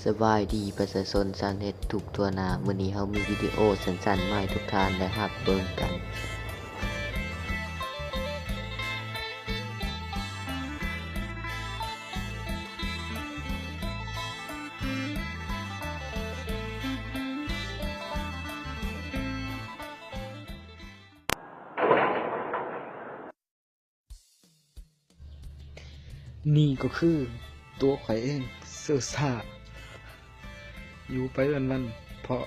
ສະບາຍດີປະຊາຊົນຊາວເນັດທຸກທົ່ວໜ້າ, ມື້ນີ້ເຮົາມີວິດີໂອສັ້ນໆມາໃຫ້ທຸກທ່ານໄດ້ຮັບເບິ່ງກັນ. ນີ້ກໍຄືຕົວຂ້ອຍເອງ ເຊີຊາ ຢູ່ໄປວັນໆ ເພາະ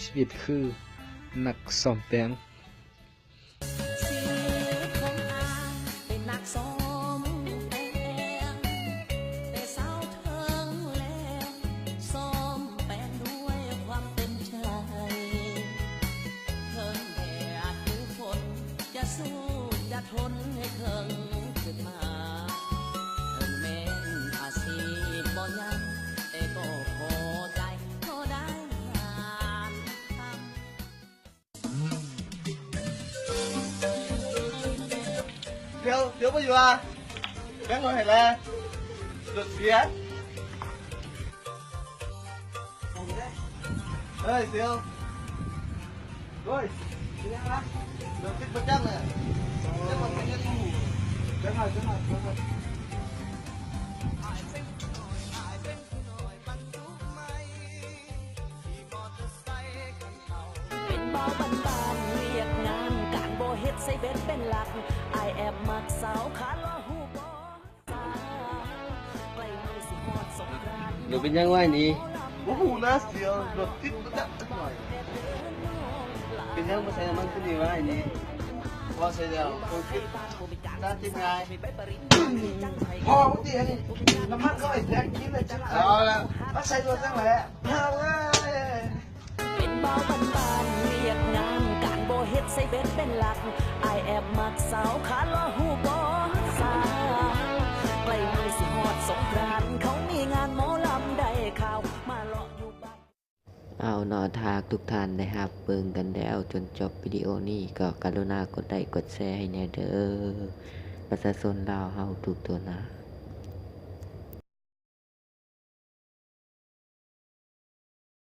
ຊີວິດຄືນັກສ້ອມແປງ. ດຽວ ດຽວບໍ່ຢູ່ວ່າ ແບ່ງລົດໃຫ້ແດ່ ລົດເສຍ. ເອີຍ ດຽວ ໂອ້ຍ ເປັນຫຍັງວະ? ລົດຕິດປະຈຳເລີຍ ຈັກວ່າເປັນຫຍັງຢູ່ ຈັກໜ້ອຍ ຈັກໜ້ອຍ ຈັກໜ້ອຍ. ເປັນບ່າວບ້ານໆ ວຽກງານການບໍ່ເຮັດ ໃຊ້ເບັດເປັນຫຼັກ ອ້າຍແອບມັກສາວຂາຫຼໍ່ ຮູ້ບໍ່? ເປັນຫຍັງວະນີ້? ບໍ່ຮູ້ນະ ດຽວລົດຕິດປະຈຳຈັກໜ້ອຍ. ເປັນຫຍັງບໍ່ໃສ່ນ້ຳມັນຄືນີ້ວະນີ້? ພໍໃສ່ແລ້ວຄົນຄິດ ຕາຕິດງ່າຍ. ພໍບໍ່ຕິອັນນີ້ ນ້ຳມັນເຂົາໃຫ້ແພັກກິນແລ້ວຈັກ ເອົາລະ ມາໃສ່ລົດຈັ່ງແຫຼະ ເອົາເວີຍ. ເປັນບ່າວບ້ານໆ ວຽກງານການບໍ່ເຮັດ ໃຊ້ເບັດເປັນຫຼັກ ອ້າຍແອບມັກສາວຂາຫຼໍ່ ຮູ້ບໍ່? ສາວ ໃກ້ມື້ຊິຮອດສົງການ ເຂົາມີງານໝໍລຳ ໄດ້ຂ່າວມາເລາະຢູ່ບ້ານ. ເອົາເນາະ ຖ້າຫາກທຸກທ່ານໄດ້ຮັບເບິ່ງກັນແລ້ວຈົນຈົບວິດີໂອນີ້ ກໍກະລຸນາກົດໄລກົດແຊໃຫ້ແດ່ເດີ ປະຊາຊົນລາວເຮົາທຸກທົ່ວໜ້າ.